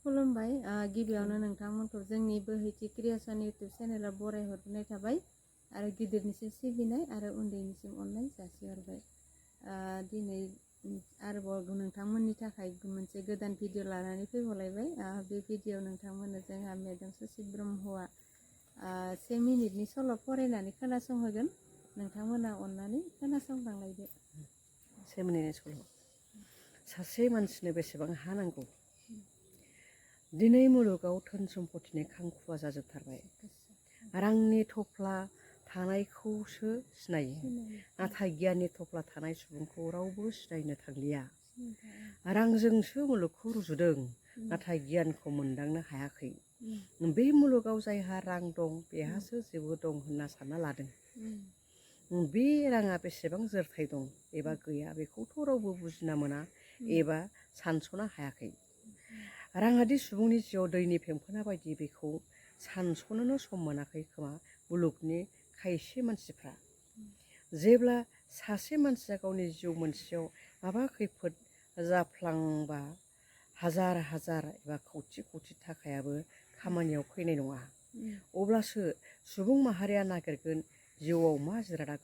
खुलुमबाय गिबियावनो नोंथांमोनखौ जोंनि बोहैथि क्रिएसन इउटुब चेनेलाव बरायहरनाय थाबाय आरो गिदिरनिसिम सिबिनाय आरो उन्दैनिसिम अननाय जासिहरबाय। दिनै आरोबाव नोंथांमोननि थाखाय मोनसे गोदान भिडिअ लानानै फैबावलायबाय। बे भिडिअ नोंथांमोननो जोंहा मेदाम ससि ब्रह्मआ 1 मिनिटनि सल' फरायनानै खोनासंहोगोन। नोंथांमोना अननानै खोनासंलांलायदो। 1 मिनिटनि सल'। सासे मानसिनो बेसेबां हा नांगौ? दिनै मुलुगाव धोन सम्पतिनि खांखुवा जाजोबथारबाय। रांनि थफ्ला थानायखौसो सिनायो, नाथाय गियाननि थफ्ला थानाय सुबुंखौ रावबो सिनायनो थांलिया। रांजोंसो मुलुगखौ रुजुदों, नाथाय गियानखौ मोनदांनो हायाखै। बे मुलुगाव जायहा रां दं बेहासो जेबो दं होनना सानना लादों। बे राङा बेसेबां जोरथाय दं एबा गैया बेखौथ' रावबो बुजिना मोना एबा सानस'नो हायाखै। राङादि सुबुंनि जिउआव दैनि फेंफोना बायदि बेखौ सानस'नोनो सम मोनाखै खोमा मुलुगनि खायसे मानसिफ्रा। जेब्ला सासे मानसिया गावनि जिउ मोनसेयाव माबा खैफोद जाफ्लांबा हाजार हाजार एबा खौथि खौथि थाखायाबो खामानियाव फैनाय नङा। अब्लासो सुबुं माहारिया नागिरगोन जिउआव मा जिरादा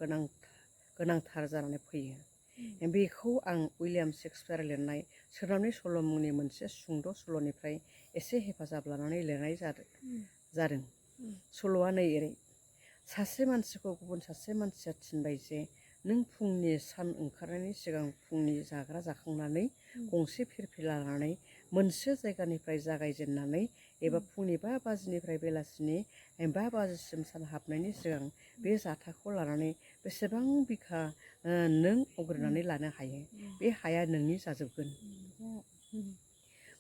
गोनांथार जानानै फैयो। बेखौ आं उइलियाम शेक्सपियार लिरनाय सोनाबनि सल' मुंनि मोनसे सुंद' सल'निफ्राय एसे हेफाजाब लानानै लिरनाय जादों। सल'आ नै एरै। सासे मानसिखौ गुबुन सासे मानसिया थिनबाय जे नों फुंनि सान ओंखारनायनि सिगां फुंनि जाग्रा जाखांनानै गंसे फिरफिला लानानै मोनसे जायगानिफ्राय जागायजेननानै एबा फुंनि 5 बाजिनिफ्राय बेलासिनि 5 बाजिसिम सान हाबनायनि सिगां बे जाथाखौ लानानै बेसेबां बिघा नों आवग्रिनानै लानो हायो, बे हाया नोंनि जाजोबगोन।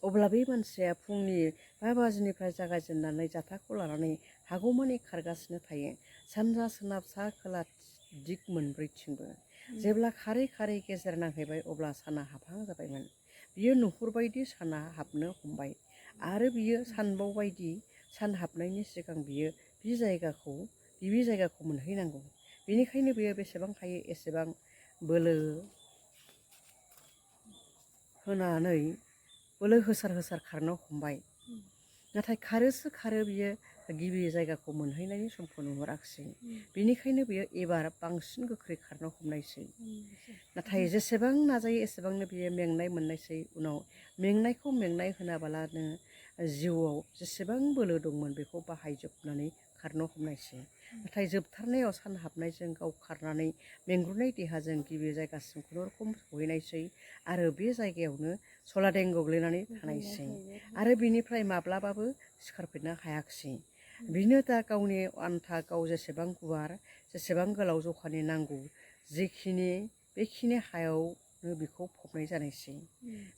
अब्ला बे मानसिया फुंनि 5 बाजिनिफ्राय जागायजेननानै जाथाखौ लानानै हागौमानि खारगासिनो थायो, सानजा सोनाब सा खोला दिग मोनब्रैथिंबो। जेब्ला खारै खारै गेजेर नांहैबाय अब्ला साना हाबहां जाबायमोन। बियो नुहुरबायदि साना हाबनो हमबाय आरो बियो सानबावबायदि सान हाबनायनि सिगां बियो गिबि जायगाखौ मोनहैनांगौ। बेनिखायनो बियो बेसेबां हायो एसेबां बोलो होसार होसार खारनो हमबाय। नाथाय खारोसो खारो बियो गिबि जायगाखौ मोनहैनायनि समखौ नुहुराखिसै। बेनिखायनो बियो एबार बांसिन गोख्रै खारनो हमनायसै। नाथाय जेसेबां नाजायो एसेबांनो बियो मेंनाय मोननायसै। उनाव मेंनायखौ मेंनाय होनाबालानो जिउआव जेसेबां बोलो दंमोन बेखौ बाहायजोबनानै खारनो हमनायसै। नाथाय जोबथारनायाव सान हाबनायजों गाव खारनानै मेंग्रुनाय देहाजों गिबि जायगासिम खुनुरुखुम सहैनायसै आरो बे जायगायावनो सलादें गोग्लैनानै थानायसै आरो बिनिफ्राय माब्लाबाबो सिखारफिननो हायाखिसै। बिनो दा गावनि आन्था गाव जेसेबां गुवार जेसेबां गोलाव जखानि नांगौ बेखिनि हायावनो बिखौ फबनाय जानायसै।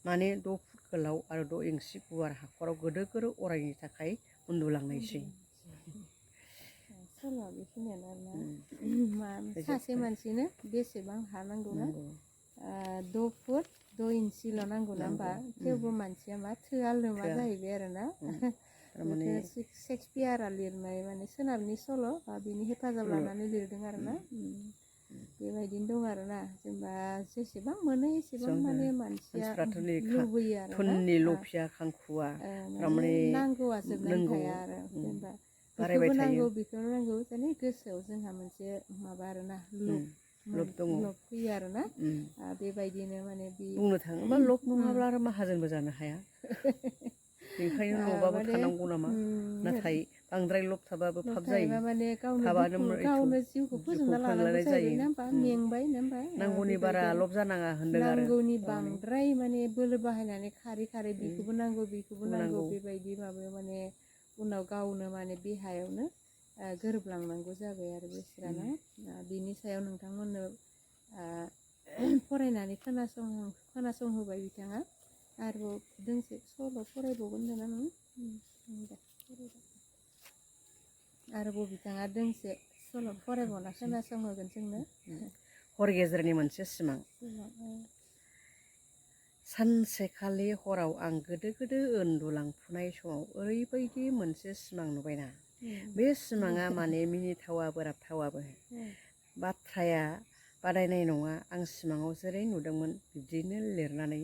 माने 6 फुट गोलाव आरो 6 इंसि गुवार हाखराव गोदो गोदो अरायनि थाखाय उन्दुलांनायसै। सल'आ बेखिनियानो आरोना। सासे मानसिनो बेसेबां हा नांगौना? 6 फुट 6 इन्सिल' नांगौ ना होमबा? थेवबो मानसिया मा थोआ लोमा जाहैबाय आरोना। बेखौ शेक्सपियारा लिरनाय माने सोनाबनि सल' बिनि हेफाजाब लानानै लिरदों आरोना। बेबायदिनो दं आरोना। जेनेबा जेसेबां मोनो एसेबां माने मानसिया लुबैयो आरोना। धोननि लफिया खांखुवा माने नांगौआ जोबनानै थाया आरो जेनेबा बेखौबो नांगौ बेखौबो नांगौ माने गोसोआव जोंहा मोनसे माबा आरोना लब फैयो आरोना। बेबायदिनो माने बुंनो थाङोबा लब नङाब्ला आरो माहाजोनबो जानो हाया। बेनिखायनो लबाबो थानांगौ नामा? नाथाय बांद्राय लब थाबाबो फाब जायो। माने गावनो जिउखौ फोजोबना लानांगौ जाहैबाय ना होमबा? मेंबाय ना होमबा? नांगौनि बारा लब जानाङा होनदों आरो नांगौनि बांद्राय माने बोलो बाहायनानै खारै खारै बेखौबो नांगौ बेखौबो नांगौ बेबायदि माबायाव माने उनाव गावनो माने देहायावनो गोरोबलांनांगौ जाबाय आरो बेसोराना। बिनि सायाव नोंथांमोननो फरायनानै खोनासंहोबाय बिथाङा। आरोबाव दोंसे सल' फरायबावगोन होनदोंना नों? आरोबाव बिथाङा दोंसे सल' फरायबावना खोनासंहोगोन जोंनो। हर गेजेरनि मोनसे सिमां। सानसेखालि हराव आं गोदो गोदो उन्दुलांफुनाय समाव ओरैबायदि मोनसे सिमां नुबायना। बे सिमाङा माने मिनिथावा बोराबथावाबो। बाथ्राया बादायनाय नङा। आं सिमाङाव जेरै नुदोंमोन बिब्दिनो लिरनानै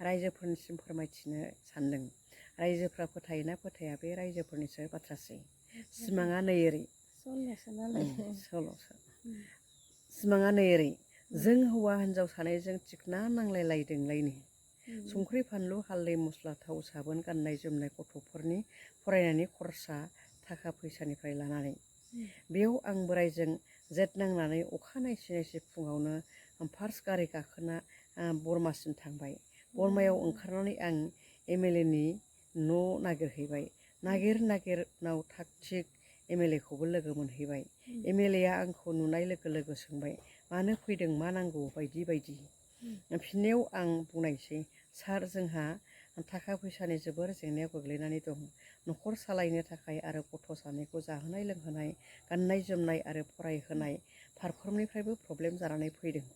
रायजोफोरनिसिम फोरमायथिनो सानदों। रायजोफ्रा फोथायोना फोथाया बे रायजोफोरनिसो बाथ्रासै। सिमाङा नै ओरै सल'सो नालाय सल'सो सिमाङा नै ओरै जों हौवा हिनजाव सानैजों थिखना नांलायलायदोंलायनो संख्रि फानलु हालदै मस्ला थाव साबोन गाननाय जोमनाय गथ'फोरनि फरायनायनि खरसा थाखा फैसानिफ्राय लानानै बेयाव आं बोराइजों जेथ नांनानै अखा नायसि नायसि फुङावनो फार्स्ट गारि गाखोना बरमासिम थांबाय। बरमायाव ओंखारनानै आं MLA नि न' नागिरहैबाय। नागिर उनाव थाग थिग MLA खौबो लोगो मोनहैबाय। MLA आ आंखौ नुनाय लोगो लोगो सोंबाय मानो फैदों मा नांगौ बायदि बायदि। फिननायाव आं बुंनायसै सार जोंहा थाखा फैसानि जोबोर जेंनायाव गोग्लैनानै दं। न'खर सालायनो थाखाय आरो गथ' सानैखौ जाहोनाय लोंहोनाय गाननाय जोमनाय आरो फरायहोनाय फारफ्रोमनिफ्रायबो प्रब्लेम जानानै फैदों।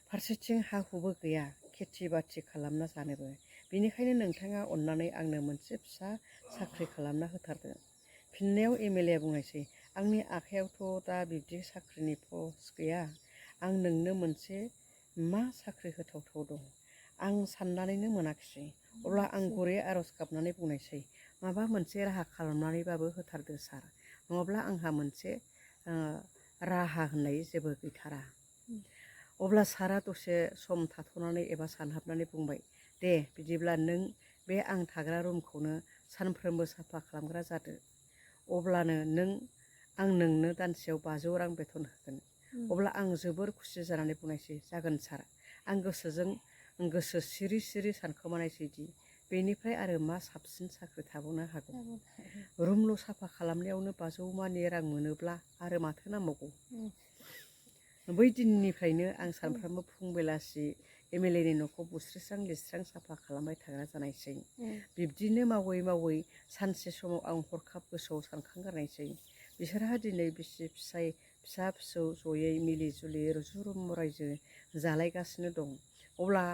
फारसेथिं हा हुबो गैया खेथि बाथि खालामना जानोबो। बेनिखायनो नोंथाङा अननानै आंनो मोनसे फिसा साख्रि खालामना होथारदो। फिननायाव MLA आ बुंनायसै आंनि आखायावथ' दा बिब्दि साख्रिनि पस्ट गैया। आं नोंनो मोनसे मा साख्रि होथावथाव दं आं साननानैनो मोनाखिसै। अब्ला आं गुरै आर'ज गाबनानै बुंनायसै माबा मोनसे राहा खालामनानैबाबो होथारदो सार नङाब्ला आंहा मोनसे राहा होननाय जेबो गैथारा। अब्ला सारा दसे सम थाथ'नानै एबा सानहाबनानै बुंबाय दे बिदिब्ला नों बे आं थाग्रा रुमखौनो सानफ्रोमबो साफा खालामग्रा जादो। अब्लानो आं नोंनो दानसेयाव 500 रां बेथन होगोन। अब्ला आं जोबोर खुसि जानानै बुंनायसै जागोन सार। आं गोसो सिरि सिरि सानखोमानायसैदि बेनिफ्राय आरो मा साबसिन साख्रि थाबावनो हागौ। रुमल' साफा खालामनायावनो 500 मानि रां मोनोब्ला आरो माथो नांबावगौ। बै दिननिफ्रायनो आं सानफ्रोमबो फुं बेलासि MLA नि न'खौ बुस्रिस्रां लिरस्रां साफा खालामबाय थाग्रा जानायसै। बिब्दिनो मावै मावै सानसे समाव आं हरखाब गोसोआव सानखांगारनायसै बिसोरहा दिनै बिसि फिसाय फिसा फिसौ जयै मिलि जुलि रुजु रुमु रायजो जालायगासिनो दं। अब्ला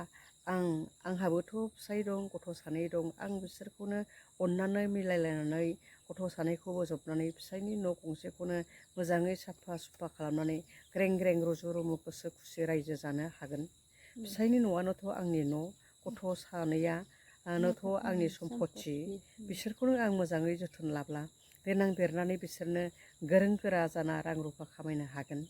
आंहाबोथ' फिसाय दं गथ' सानै दं। आं बिसोरखौनो अननानै मिलायलायनानै गथ' सानैखौ बोजबनानै फिसायनि न' गंसेखौनो मोजाङै साफा सुफा खालामनानै ग्रें ग्रें रुजु रुमु गोसो खुसि रायजो जानो हागोन। फिसायनि न'आनोथ' आंनि न', गथ' सानैयानोथ' आंनि सम्पति। बिसोरखौनो आं मोजाङै जोथोन लाब्ला देनां देरनानै बिसोरनो गोरों गोरा जाना रां रुफा खामायनो हागोन।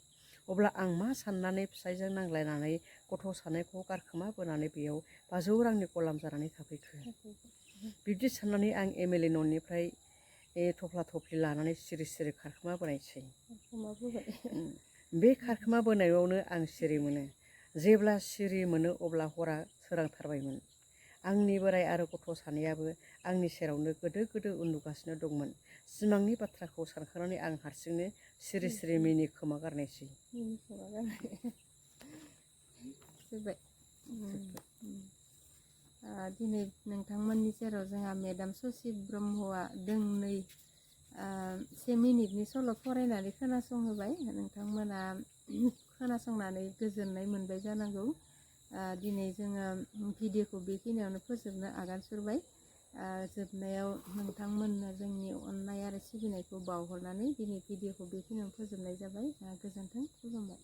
अब्ला आं मा साननानै फिसायजों नांलायनानै गथ' सानैखौ गारखोमा बोनानै बेयाव 500 रांनि गलाम जानानै थाफैखो। बिब्दि साननानै आं MLA न'निफ्राय थफ्ला थफ्लि लानानै सिरि सिरि खारखोमा बोनायसै। बे खारखोमा बोनायावनो आं सिरि मोनो। जेब्ला सिरि मोनो अब्ला हरा सोरांथारबायमोन। आंनि बोराय आरो गथ' सानैयाबो आंनि सेरावनो गोदो गोदो उन्दुगासिनो दंमोन। सिमांनि बाथ्राखौ सानखांनानै आं हारसिंनो सिरि सिरि मिनि खोमा गारनायसै। दिनै नोंथांमोननि सेराव जोंहा मेडाम ससि ब्रह्मआ दोंनै 1 मिनिटनि सल' फरायनानै खोनासंहोबाय। नोंथांमोना खोनासंनानै गोजोननाय मोनबाय जानांगौ। दिनै जोङो भिडिअखौ बेखिनियावनो फोजोबनो आगान सुरबाय। जोबनायाव नोंथांमोननो जोंनि अननाय आरो सिबिनायखौ बावहरनानै दिनै भिडिअखौ बेखिनियावनो फोजोबनाय जाबाय। गोजोन्थों खुलुमबाय।